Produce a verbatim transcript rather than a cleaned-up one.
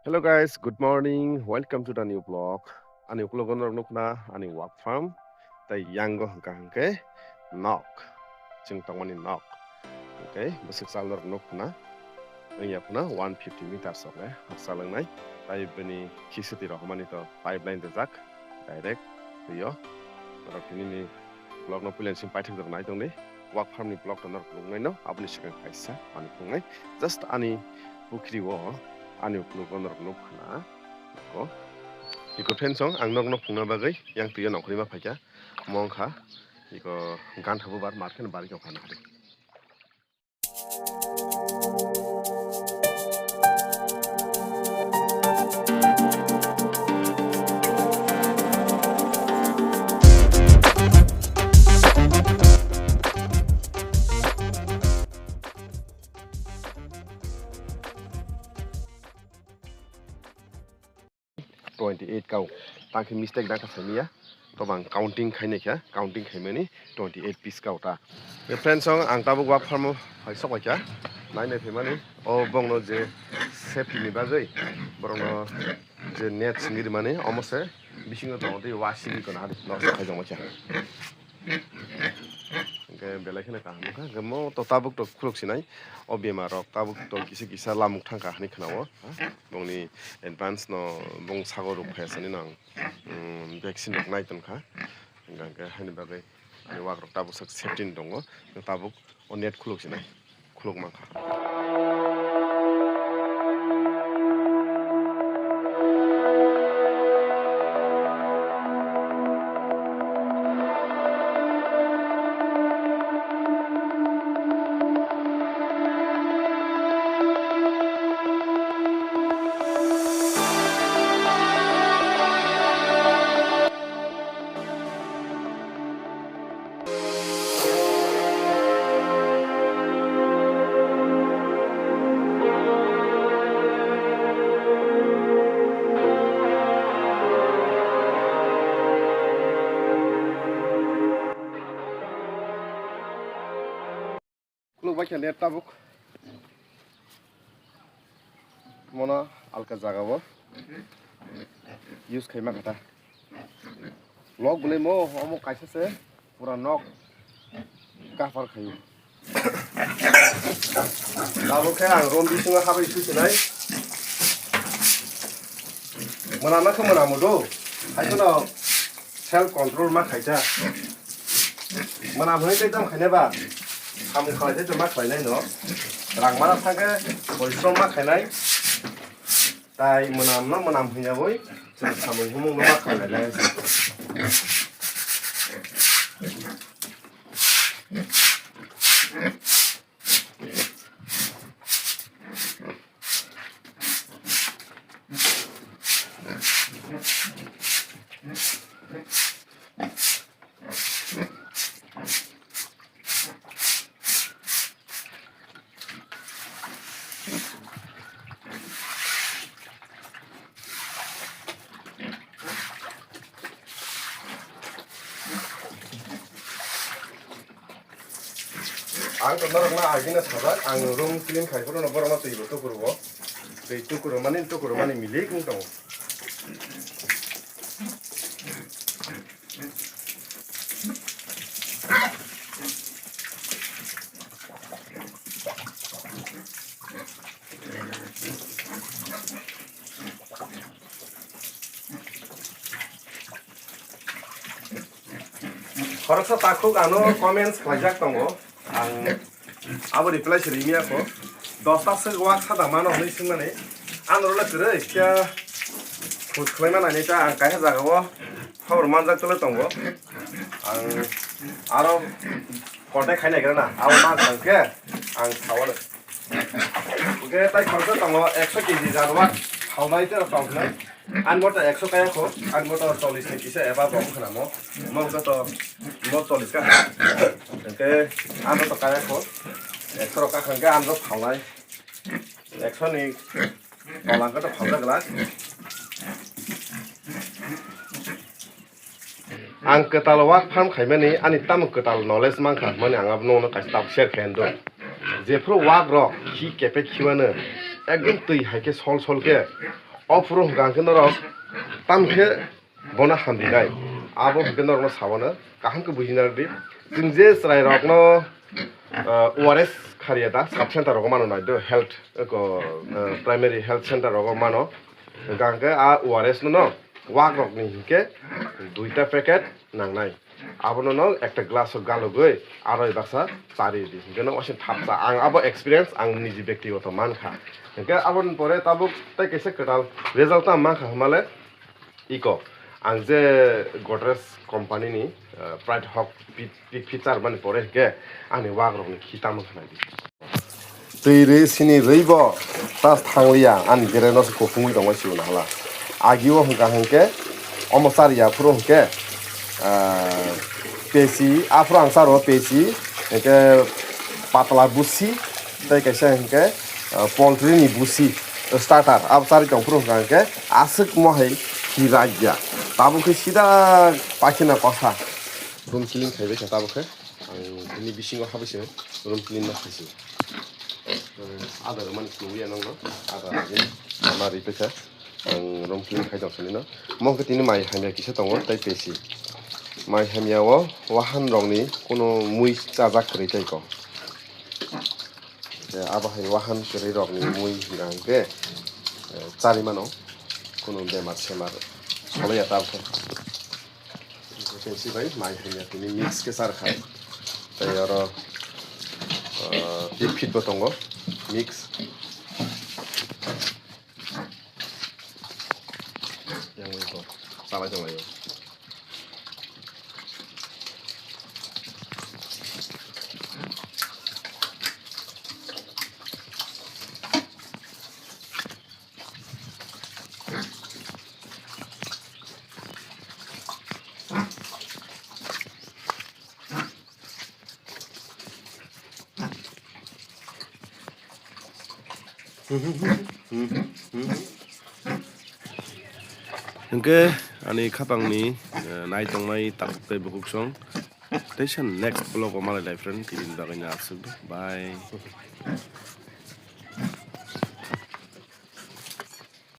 Hello guys, good morning. Welcome to the new vlog. Ani ukulok norok nukna ani work farm. Tai yango hwnkha hwnkhe nok. Chwng tongmani nok. Hwnkhe bwswk chal norok nukna. Wngya phano one fifty meters o khe hakchal wngnai. Tai bini khikswtwi rohormani to pipeline rijak direct twi o. Norok nini vlog no puila simi paithak jora nai tongdi. Work farm ni vlog no norok nuknai no, aboni swkang kaisa manwi phunuknai. Just ani pukhri o ani ukulok o norok nuk khna. Ko. Iko friends song ang nok nok phungna bagwi yang twi o nongkhorima phaikha. Mo wngkha iko gantha bubar market bari kok phano hari. Twenty eight kau. Tangkhe mistake dakha saimiya. To bang counting khainai kha, counting khaimani twenty eight piece kau ta. Ye friends song ang tabuk work farm o hai sok kha. Nai nai phaimani o bongno je safety ni bagwi borokno je net singiri mani omo se bisingo tongo tei wa singiri kono hadi nok sok khai jongma kha. Hwnkhe belai kheno kaham wngkha. Hwnkhe mo to tabuk to khuluk sinai. O bemar rok tabuk to kisa kisa lamuk thangkha hinwi khwnao. Ha? Bongni advance no bong sago rok phai sani nang, um, vaccine rok nai tongkha. Hwnkhe haini bagwi ani wak rok tabuk sak safety ni tongo. Tabuk o net khuluk sinai. Khuluk mankha. Khuluk bai kha net tabuk. Mono alka jaga o use khaima kha ta. Lok bwlai mo omo kaisa se pura nok cover khaio. Tabuk khe ang room bisingo habwi sui sinai. Mwnamna khe mwnamo do. Hai kheno self control ma khaita. Mwnam hwnwi tei tamo khainai ba? Samung khalai tei tongma khlainai no. Rang mana thangkhe porishrom ma khainai. Tai mwnam no mwnam hwnyawi chwng samung humung no ma khlainai. Ang to norokno agini sajak, ang room clean khai phuru no borokno twi bo tukuru bo. Twi tukuru mani, tukuru mani milik wng tongo. Khoroksa takhuk ano comments khlaijak tongo. Ang abo reply se rimiya kho. Dosta swk wak sada mano hwnwi swngmani. Ano rwla kwrwi kya khus khlaima nani ta ang kaisa jaga o khobor manjak tole tongo. Ang aro contact khai naigra na. Abo ma jang khe ang sawo. Hwnkhe tai khoroksa tongo ekso kg jarwak thawnai tei tongkhnai. Ani bo to ekso kaya kho, ani bo to chollish ni kisa eba bo wngkha na mo. Mo wngkha to mo chollish ka. Hwnkhe ani bo to kaya kho. Ekso rok kakha hwnkhe ani bo thawnai. Ekso ni tola hwnkhe to thawnai glak. Ang kwtal wak farm khaimani ani tamo kwtal knowledge mankha hwnmani ang abono kaisa tabuk share khaiyando. Jephru wak rok khi kepek khimano ekdom twi hai khe sol sol khe O phuru hwnkha hwnkhe norok tamkhe bono hamrinai. Abo hwnkhe norokno sabano kaham khe bujina rwdi. Chwng je chwrairokno, ah, O R S khariya da sub center rogo mano nai do, health, eko, ah, primary health center rogo mano. Hwnkha hwnkhe a O R S no no wakrokni hinkhe duita packet nangnai. Abono no ekta glass o galugwi aroi baksa chari di. Hinkhe no waisa thapsa. Ang abo experience ang niji bektigoto mankha. Hinkhe aboni pore tabuk tei kaisa kwtal result ta mankha hwnmale iko. Ang je Godrej company ni, eh, Pride Hawk pi-, pi-, feature mani pore hinkhe ani wakrokni khi tamo khwnai di. Twi rwi sini rwi bo ta thangliya, ani jere no se kuphungwi tongma sio nahala. Agio hwnkha hwnkhe omo chariya phuru hwnkhe, ah, pesi, aphuru ang charo pesi, hwnkhe patla busi, tei kaisa hwnkhe, ah, poultry ni busi, starter, abo chari tong phuru hwnkha hwnkhe aswk mo hai khi rajya. Tabuk khe sida pakhina kosa. Room clean khaibai kha tabuk khe. Ang bini bisingo habwi se room clean ma khaisi. Ada rwmani chwngwi ya nangno. Ada rwgwi ma rwi paikha. Ang room clean khai tong sani no. Mo khe tini mai hamya kisa tongo tei pesi. Mai hamya o wahan rokni kuno mui chajak kwrwi tei ko. Abo hai wahan kwrwi rokni mui hwnkha hwnkhe, eh, chari mano. Kuno bemar semar solaiya tabukhe. Tei si bai mai hamya tini mix khe char khai. Tei oro, ah, pit pit bo tongo mix. Yang ui ko chalai tong laio. Hwnkhe ani khapangni, eh, nai tongnai takhuk tei bukhuk song. Teisa next vlog o malai lai friend, tini bagwi no aswk. Bye.